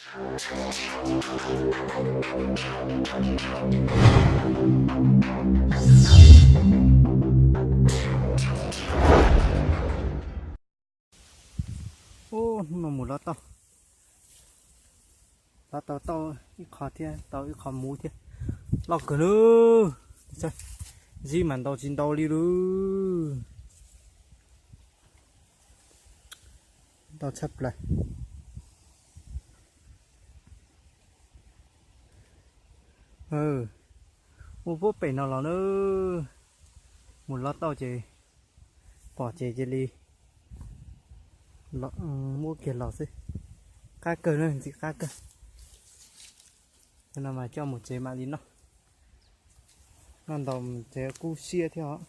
Ub, hnub no mus lov tau, lov tau tau ib qho thiab, tau ib qho muv thiab. Loj kawg lauj. Zib mas ntau tsis ntau li lauj. Ntau tshaj plaws. Mus puag pem no los na, mus lov tau ces pom ces cia li muab kiag los xwb. Qab kawg na, ntxim qab kawg. Cov no mas coj mus tsev mam li noj. Noj ntau mus tsev kuj siab thiab os.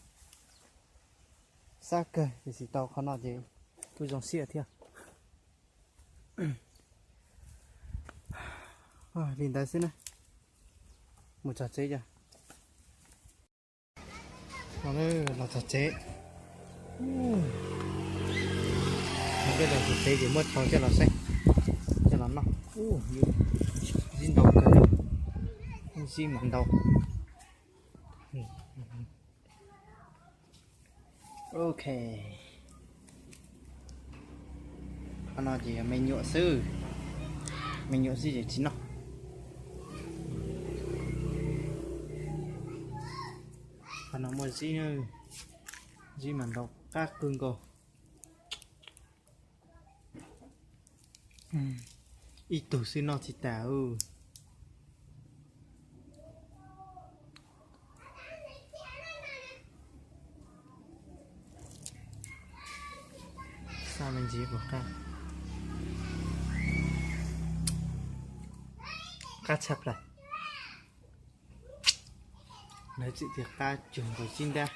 Xab kawg, tiam sis tau qhov no ces kuj zoo siab thiab. Li ntawd xwb na. Mus txog tsev os. Los txog tsev. Los txog tsev ces muab tau coj los saib, coj los noj. Zib ntau kawg, zib mas ntau. Ok. Qhov no ces yog me nyuam xwb, me nyuam xwb ces tsis noj. Qhov no muaj zib, zib mas ntau qab kawg nkaus. Ib tug xwb noj tsis tas. Xav me ntsis puas qab, qab tshaj plaws. Lawv txim tias qab cuag nkaus zib ntab,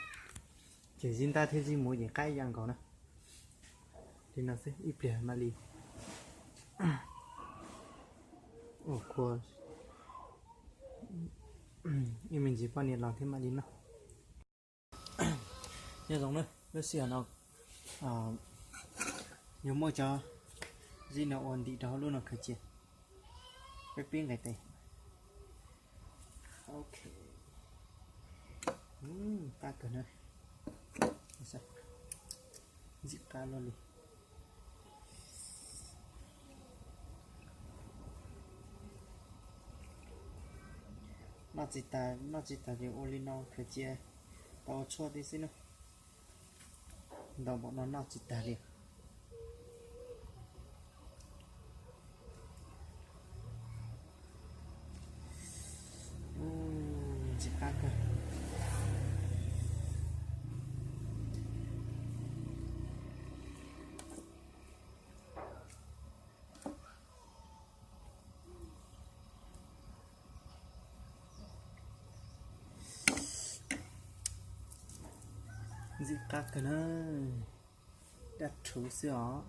ces zib ntab thiab zib muv ces qab ib yam nkaus na. Li no xwb ib pliag mam li ua kua ib me ntsis poj niam los thiab mam li noj. Nyob zoo na, lub sij hawm no yuav muab cov zib no ua ntim rau hauv lub no khaws cia. Peb pib nqes tes. Ok. Qab kawg na. Ntxim qab luaj li. Noj tsis tas, noj tsis tas ces ua li no khaws cia tau ua tshuaj tib xwb na. Ntau npaum no noj tsis tas li. Ntxim qab kawg. Ntxim qab kawg na, dab rhuv xwb os.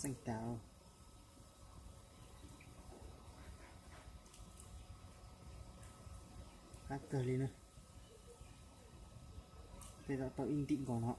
Txeej tas, qab kawg li na. Tej zaum tau ib ntim nkaus no.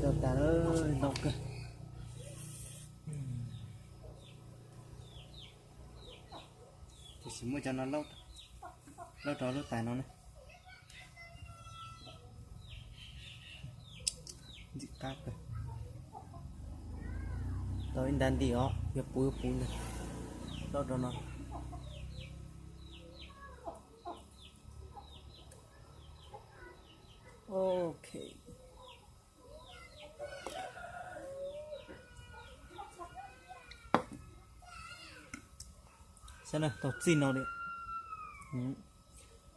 Tas lawm, ntau kawg. Tiam sis muaj cov no laub rau lub tais no na. Ntxim qab kawg. Tau ib nta ntim os, yuav puv yuav puv ntag. Laub rau no. Ok. Saib na, tau txij no li.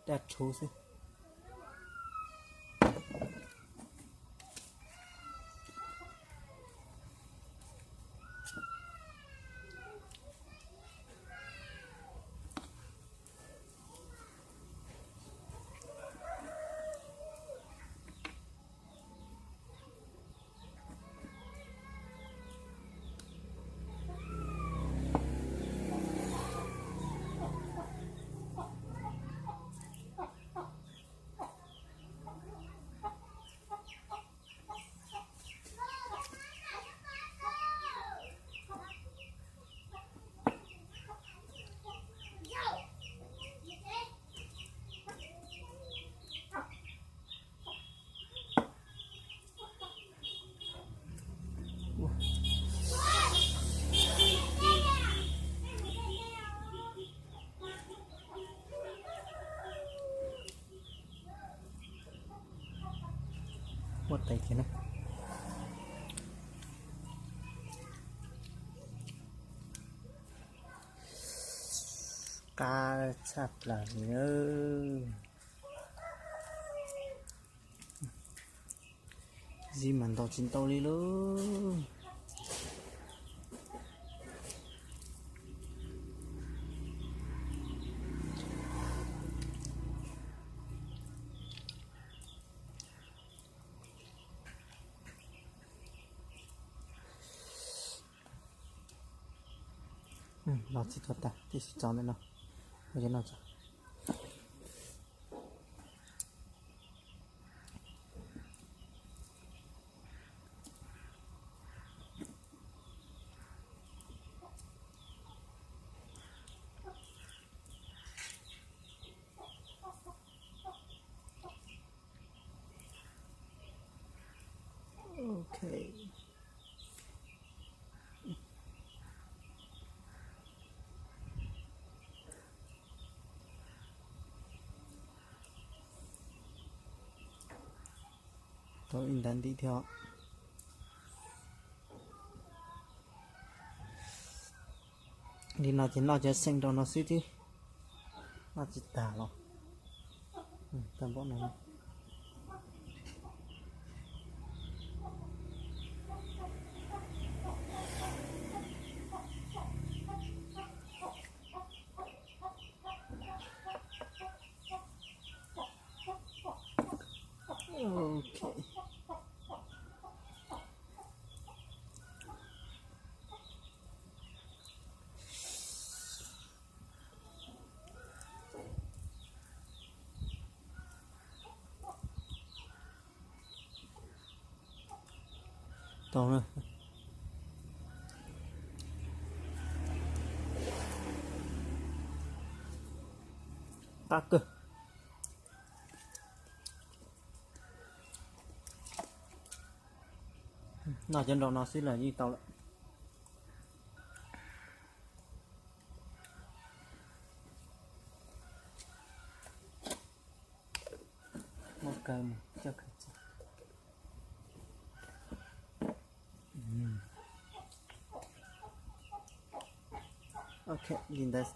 Daj rhuv xwb. Muaj tes thiab na. Qab tshaj plaws li. Zib mas ntaus tsis ntaus li lauj. Los tsis tau tas, tib si tso ntawm no. Ua cov no tso. Ok. Tau ib nta ntim thiab. Li no ces noj cov xeem rau no xwb twb noj tsis tag los. Tau npaum no. Ok. Tau na. Qab kawg. Noj cov nraum no xwb los yeej tau lawm. Muab kaw mus coj kaw txog. Ok, li ntawd.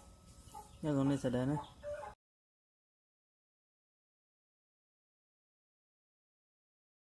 Nyob zoo nej sawv daws na.